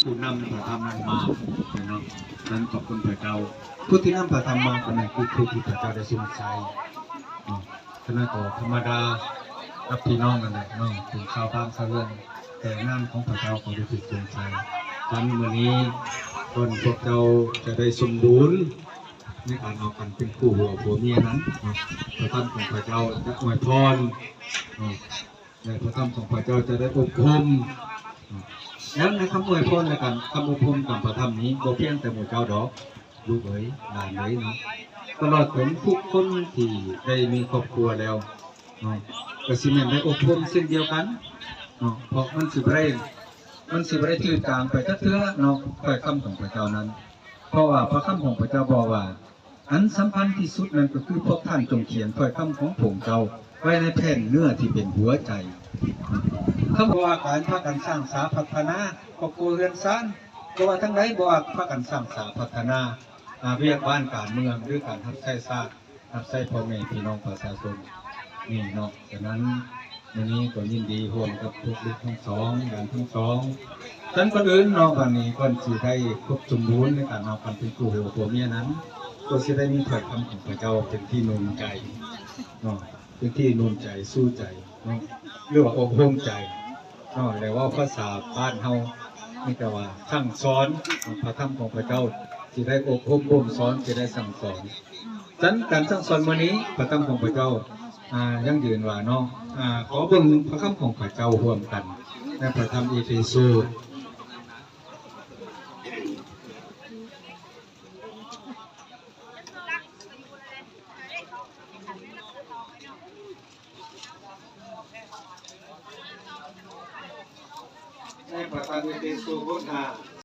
ຜູ້ນຳພະທຳນັ້ນມາເນາະ. ນັ້ນຂອບຄຸນພະເຈົ້າ. ຜູ້ທີ່ນຳພະທຳມາກໍແມ່ນຄືຜູ້ທີ່ພະເຈົ້າໄດ້ຊົງໃຊ້ເນາະ. ສະນັ້ນກໍທຳມະດາກັບພີ່ນ້ອງນັ້ນແຫຼະເນາະ ເປັນຊາວບ້ານຊາວເຮືອນ, ແຕ່ງານຂອງພະເຈົ້າກໍໄດ້ຖືກຊົງໃຊ້. ສະນັ້ນມື້ນີ້ກ່ອນພວກເຈົ້າຈະໄດ້ສົມບູນໃນການເອົາກັນເປັນຄູ່ຫົວຜົວເມຍນັ້ນເນາະ, ພະທຳຂອງພະເຈົ້າຈະອວຍພອນເນາະ. ແລະ ພະທຳຂອງພະເຈົ້າຈະໄດ້ອົບຮົມ ແລ້ວໃນຄຳອວຍພອນ ແລະ ການຄຳອົບຮົມຕາມພະທຳນີ້ ບໍ່ພຽງແຕ່ໝູ່ເຈົ້າດອກ ລູກເອີຍ ຫຼານເອີຍເນາະ, ຕະຫຼອດເຖິງທຸກຄົນທີ່ໄດ້ມີຄອບຄົວແລ້ວເນາະ ກໍຊິແມ່ນໄດ້ອົບຮົມເຊັ່ນດຽວກັນເນາະ, ເພາະມັນຊິບໍ່ໄດ້ ມັນຊິບໍ່ໄດ້ຖືກຈາງໄປຈັກເທື່ອເນາະ ຖ້ອຍຄຳຂອງພະເຈົ້ານັ້ນ. ເພາະວ່າພະຄຳຂອງພະເຈົ້າບອກວ່າ ອັນສຳຄັນທີ່ສຸດນັ້ນກໍຄືພວກທ່ານຈົ່ງຂຽນຖ້ອຍຄຳຂອງພະອົງເຈົ້າໄວ້ໃນແຜ່ນເນື້ອທີ່ເປັນຫົວໃຈ. ຄຳວ່າການພາກັນສ້າງສາພັດທະນາຄອບຄົວເຮືອນຊານ ບໍ່ວ່າທາງໃດ ບໍ່ວ່າພາກັນສ້າງສາພັດທະນາ ອາ ວຽກບ້ານການເມືອງ ຫຼື ການຮັບໃຊ້ຊາດ ຮັບໃຊ້ພໍ່ແມ່ພີ່ນ້ອງປະຊາຊົນນີ້ເນາະ. ສະນັ້ນ ມື້ນີ້ກໍຍິນດີຮ່ວມກັບພວກລູກທັງສອງ ຫຼານທັງສອງ. ຊັ້ນກ່ອນອື່ນເນາະ ບັດນີ້ກ່ອນຊິໄດ້ຄົບສົມບູນໃນການເອົາກັນເປັນຄູ່ຫົວຜົວເມຍນັ້ນ ກໍຊິໄດ້ມີຖ້ອຍຄຳຂອງພະເຈົ້າເປັນທີ່ໜູນໃຈເນາະ, ເປັນທີ່ໜູນໃຈ ຊູ່ໃຈເນາະ ຫຼືວ່າອົບຮົມໃຈເນາະ. ແລ້ວເວົ້າພາສາບ້ານເຮົາ ມີແຕ່ວ່າສັ່ງສອນ, ພະທຳຂອງພະເຈົ້າຊິໄດ້ອົບຮົມບົ່ມສອນ ຊິໄດ້ສັ່ງສອນ. ຊັ້ນການສັ່ງສອນມື້ນີ້ ພະທຳຂອງພະເຈົ້າ ອ່າ ຢັ້ງຢືນວ່າເນາະ ອ່າ ຂໍເບິ່ງພະຄຳຂອງພະເຈົ້າຮ່ວມກັນ ໃນພະທຳເອເຟໂຊ ໃນພະທຳເອເຟໂຊ ບົດຫ້າ.